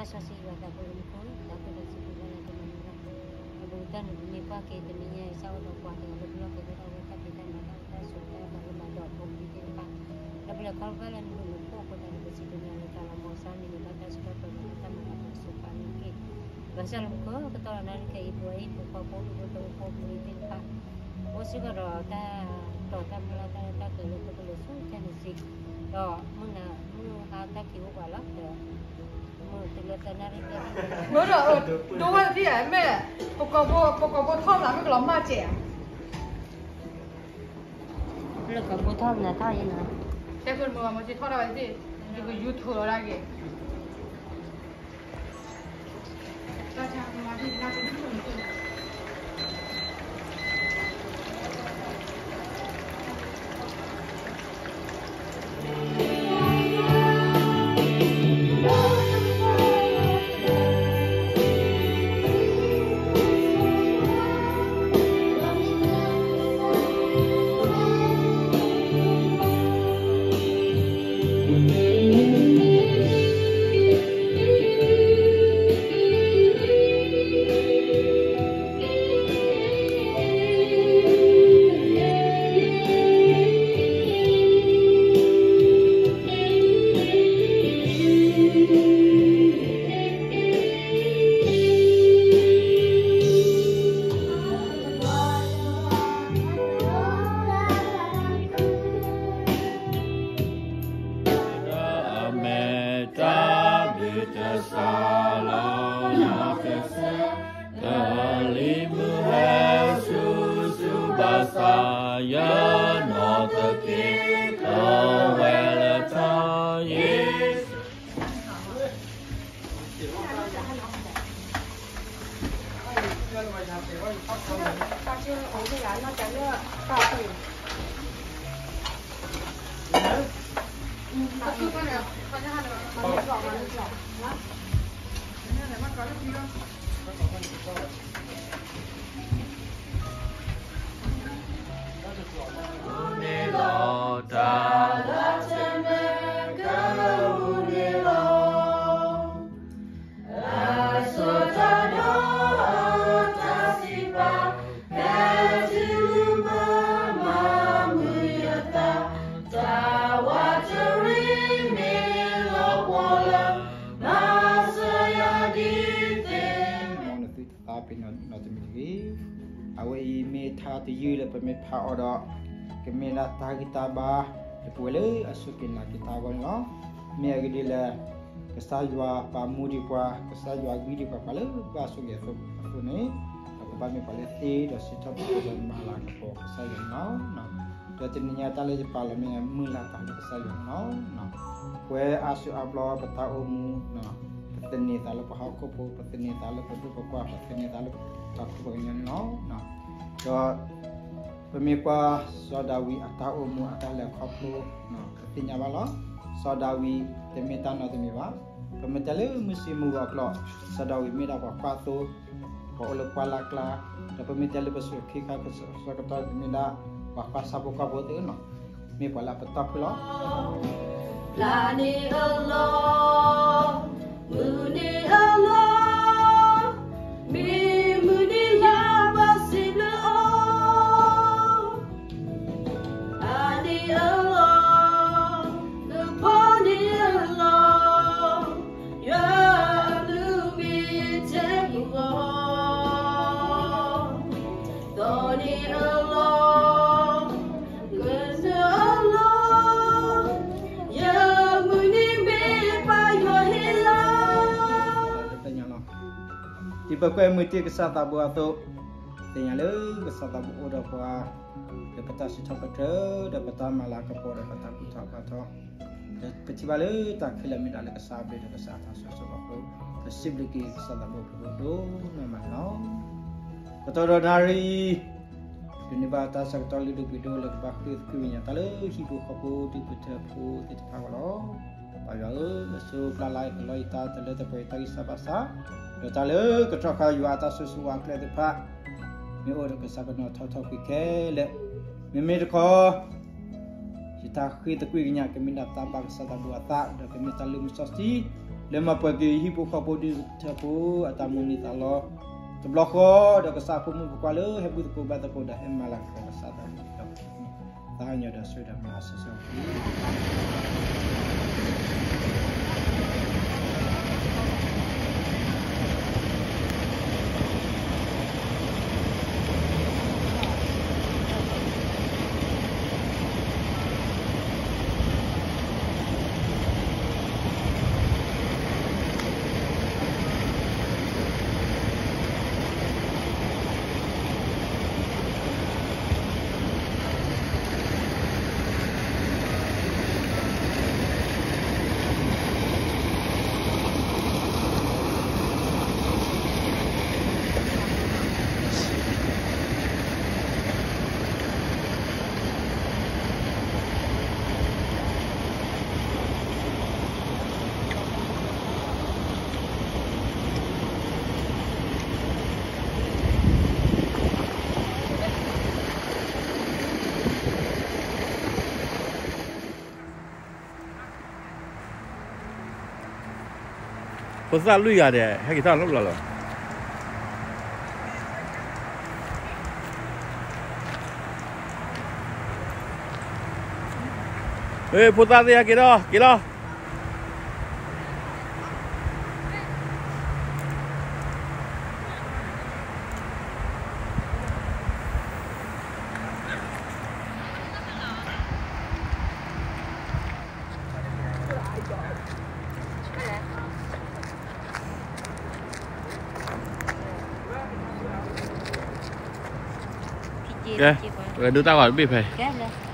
စီဆှံယွၤသးဘိလၢမူခိၣ်, တၢ်ဘျုးတၢ်စံးဘျုးလၢနၤတမံၤလီၤ. အဘူးကတၢၢ်န့ၣ် ပမ့ၢ်ကွၢ်က့ၤတနံၤညါအံၤ စးထီၣ်ဒီးပှၤကညီလၢပလီၢ်ကဲထီၣ်ဝဲတၢ်ဖံးတၢ်မၤတၢ်အိၣ်တၢ်ဆိးတၢ်အၢတၢ်လီၤမၢ်ဒီး ဖိပလံၤသ့ၣ်တဖၣ် ဒီးပလဲၤခီဖျိလၢနဘျုးနဖှိၣ်အဃိသတးဒီး ပစံးဘျုးနၤလၢတၢ်လီၤမၢ်စၢ်န့ၣ် ဘၣ်တၢ်စံးထီၣ်ပတြၢၤဒီးတၢ်မၤလၤကပီၤဆိးပာ်န့ၣ်တက့ၢ်. ဘၣ်ဆၣ်လၢမူခိၣ်ကတီၢ်လီၤနၣ်ရံၣ်ခဲအံၤ ပဝဲအံၤ ပပှၤဖိဒိၣ်ဖိထၢဖိဖိပလံၤသ့ၣ်တဖၣ် အိၣ်စ့ၢ်ကီးဒီးတၢ်တီၤတၢ်မုၢ်လၢ်တၢ်ရဲၣ်တၢ်ကျဲၤလၢပကလဲၤဆူခဲန့ၣ်စ့ၢ်, ဒီးမုၢ်နၤမုၢ်ဟါတၢ်ခံးအိၣ်ပှၤလီၤ. မုၢ်တုၤလၢသၢနၣ်ရံၣ်တၢ် မ့ၢ်ဒီး ဒိဝဲသ့ၣ်ဧါ မ့ၢ် ပကိးဖိထီၣ်မနၤ မ့ၢ်ကလီၤမၢ်စဲးဧါ, လၢကိးဖိထီၣ်မနၤထီၣ်အံၤနီၤ, တဲဖိမုၢ်မၤစ့ထီၣ်ဒၣ်ဝဲသ့ၣ်, ယကယူၤထိးလီၤဒၣ်က့ၤ အမဲာ်တၢ်ဘျုးတၢ်စၢ်လီၤနီၢ်ကစၢ်, တၢ်လံၤမုၢ်ဟဲဆူၣ်ဆူၣ်ဘၣ်ဆၣ်, ယနီၢ်သက့ ကဝဲလၢထါယ့ၣ်ၡူး န့ၣ်လီၤ တၢ်လၢတမ့ၢ်ကဲအူန့ၣ်လီၤ. အဆိကတၢၢ်ဒီးအတၢ်စံးပာ်, ဟဲတုၤလၢပမၤမုာ်ယသး, တၢ်ဝးတရံးမ့ၢ်လီၤပှီၢ်လၢ မၤစၢၤယၤဒ်သ့ၣ် မ်နသုတသးပ့ၤနီၣ်နီတမံၤတဂ့ၤ. အဝဲအံၤမ့ၢ်ထါတယုၢ်လၢပမ့ၢ်ဖးအီၤဒီး ကမ့ၢ်ဒၣ်တၢ်ဂံၢ်တၢ်ဘါ လၢပဝဲလၢအစူၢ်က့ၤနာ်က့ၤတၢ်အဂီၢ်န့ၣ်လီၤ. မ့ၢ်အဂ့ၢ်ဒ်လဲၣ်, ကစၢ်ယွၤပာ်မူဒံးပှၤ, ကစၢ်ယွၤဂံၢ်ဒံးပှၤ ပှၤလၢဘၣ်ဆိၣ်ဂ့ၤအသိးန့ၣ်, ဒီးပဘၣ်မ့ၢ်ပှၤလၢသ့ဒီးစံးထီၣ်ပတြၢၤဒီးမၤလၤကပီၤကစၢ်ယွၤန့ၣ်လီၤ. ဒီးတနံၤညါတၢ်လၢယပာ်လီၤမ့ၢ် မုၢ်လၢ်တၢ်လၢကစၢ်ယွၤန့ၣ်လီၤ. ပဝဲအါစုအါဘျီပတၢ်အိၣ်မူ, ပသန့ၤသးလၢပှၤဟီၣ်ခိၣ်ဖိ, ပသန့ၤသးလၢပဒိၣ်ပပှၢ်, ပသန့ၤသးလၢပှၤခိၣ်ပှၤကညီန့ၣ်လီၤ. ဒီး ပမ့ၢ်ကွၢ်စီၤဒၤဝံးအတၢ်အိၣ်မူအတၢ်လဲၤခီဖျိ ပသ့ၣ်ညါဘၣ်လီၤ. စီၤဒၤဝံးတမ့ၢ်တၢ်နီတမံၤဘၣ်. ပမ့ၢ်တဲလၢမုၢ်ဆ့ၣ်မုၢ်ဂီၤအကျါ, စီၤဒၤဝံးမ့ၢ်ဒၣ်ပှၤကွၢ်သိ, ပှၤအိၣ်လၢပှၢ်လၢ်ကျါ, ဒီးပမ့ၢ်တဲလၢပစိၤခံခါဆၢကတီၢ် မ့ၢ်ဒၣ်ပှၤကွၢ်ဆၣ်ဖိကီၢ်ဖိသ့ၣ်နီၤ, မ့ၢ်ပှၤလၢအပတီၢ်ဖုလီၤ. လါန့ၣ်အလီၢ်, မုၢ်န့ၣ်အလီၢ်, မ့ၢ်မုၢ်န့ၣ်ယါဘၣ်စံးဘျုးအီၤ, အါန့ၣ်အလီၢ်, နဖီန့ၣ်အလီၢ်, ယွၤအဘျုးမ့ၢ်ထဲပဂီၢ်, သီန့ၣ်အလီၢ်, ကစၢၢ်အလီၢ်, ယမုၢ်နံၤမ့ၢ်ပၢ်ယွၤဟ့ၣ်လီၤ. ဒ်ပကွဲမုာ်တ့ၢ်ကစၢ်သးဘိအသိး, သ့ၣ်ညါလၢကစၢ်သးဘိအိၣ်ဒီးပှၤ, လၢပတၢ်စံးထီၣ်ပတြၢၤ, ဒီးပတၢ်မၤလၤကပီၤ, ဒီးပတၢ်ဘူၣ်ထီၣ်ဘါထီၣ်, ဒီးပထံၣ်ဘၣ်လၢတၢ်ခဲလၢာ်မ့ၢ်ဒၣ်လၢကစၢ်အဘျုးဒီးကစၢ်အတၢ်ဆိၣ်ဂ့ၤအဃိ, ပစံးဘျုးက့ၤကစၢ်သးဘိအဖှိၣ်ဒိၣ်နီၢ်မးန့ၣ်လီၤ. ကတီၢ်ဒီးနၣ်ရံၣ် ဒိးန့ၢ်ဘၣ်တၢ်ဆၢကတီၢ်လုၢ်ဒိၣ်ပှ့ၤဒိၣ်လၢကဘၣ်ဃ့သကွံၢ်ကညးတၢ်လၢ ဟံၣ်ဖိဃီဖိဒူၣ်ဖိထၢဖိသ့ၣ်တဖၣ်အဂီၢ်လီၤ. ပၢ်ယွၤဧၢ, အဆိပျၢ်လၢယကလီယသးတလၢတပှဲၤယတၢ်ဂံၢ်စၢ်ဘါစၢ်, ဒီးတၢ်လၢကထီၣ်ခါယွၤအတၢ်ဆိၣ်ဂ့ၤဆိၣ်ဝါအကျဲသ့ၣ်တဖၣ်, မ့ၢ်အိၣ်ဒီးကစၢ်ကနီၤထီထီကွံာ်ခဲလၢာ်, မ့မ့ၢ်တခီ ယတၢ်ဃ့သကွံၢ်ကညးကမ့ၢ်ဒၣ်တၢ်ဘၣ်ကစၢ်သးဘိအသး, ဒီးကမ့ၢ်တၢ်လုၢ်မူစီဆှံ လၢမၤပှဲၤက့ၤယဟံၣ်ဖိဃီဖိဒူၣ်ဖိထၢဖိအတၢ်မုၢ်လၢ်သးလီၤ, တဘျီဃီဒီးကစၢ်အဖိမုၣ်ဖိခွါလၢဟဲဘှံးသကိးဘါသကိးဒီးဟဲမၤလၤကပီၤကစၢ်သးဘိ, သးဟါညါဒီးဆၢဒီးမၤစၢၤစၢၤ ဖိသၣ်လွံၢ်ဂၤဒီး ဟဲက့ၤထီၣ်လီၢ်လီၢ်လီၤ. ဖိသၣ်သ့ၣ်ဟဲက့ၤထီၣ် က့ၤလီၤ. ကဲ, ဒိတၢ်ဂီၤတဘ့ၣ်ဖဲ, ကဲလၢ